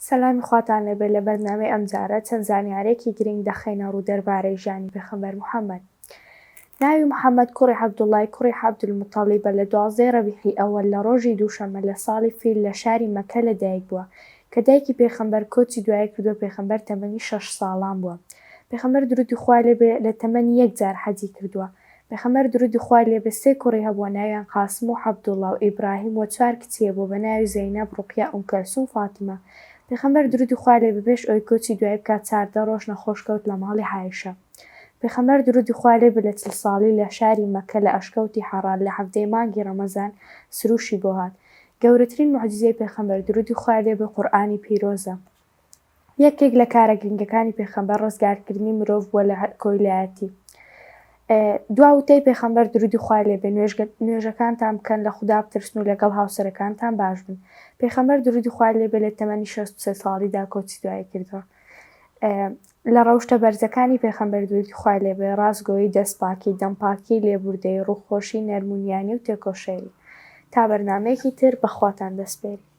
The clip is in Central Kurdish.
سەلامی خواتان لێبێ لە بەرنامەی ئەمجارە چەند زانیارێکی گرنگ دەخەینە ڕوو دەربارەی ژیانی پێخەمبەر محمد. ناوی محمد کوڕی عەبدوڵای کوڕی عەبدولموتەڵیبە لە دوازدەی ڕەبیعی ئەوەل لە ڕۆژی دووشەممە لە ساڵی فیل لە شاری مەکە لە دایک بووە کە دایکی پێخەمبەر کۆچی دوایی کردووە پێخەمبەر تەمەنی شەش ساڵان بووە پێخەمبەر درودی خوای لێ بێ لە تەمەنی یەک جار حەجی کردووە پێخەمبەر درودی خوای لێ بێ سێ کوڕی هەبووە ناویان قاسم و عەبدوڵا و ئیبراهیم وە چوار کچی هەبووە بە ناوی زەینەب، ڕوقیە، ئوم کەلسوم، فاتیمە. پێخەمبەر درودی خوای لێ بێ پێش ئەوەی کۆچی دوایی بکات 14 ڕۆژ نەخۆش کەوت لە ماڵی عائیشە. پێخەمبەر درودی خوای لێ بێ لە 40 ساڵی لە شاری مەککە لە ئەشکەوتی حەڕا لە حەڤدەی مانگی ڕەمەزان سروشی بۆ هات. گەورەترین موعجیزەی پێخەمبەر درودی خوای لێ بێ قورئانی پیرۆزە. یەکێک لە کارە گرنگەکانی پێخەمبەر ڕزگارکردنی مرۆڤ بووە لە کۆیلایەتی. دوا وتەی پێخەمبەر درودی خوای لێ بێ نوێژەکانتان بکەن لە خودا بترسن و لەگەڵ هاوسەرەکانتان باش بن. پێخەمبەر درودی خوای لێ بێ لە تەمەنی 63 ساڵیدا کۆچی دوایی کردووە. لە ڕەوشتە بەرزەکانی پێخەمبەر درودی خوای لێ بێ ڕاستگۆیی، دەستپاکی، دەمپاکی، لێبوردەیی، ڕووخۆشی، نەرمونیانی و تێکۆشەری. تا بەرنامەیەکی تر بە خواتان دەسپێرین.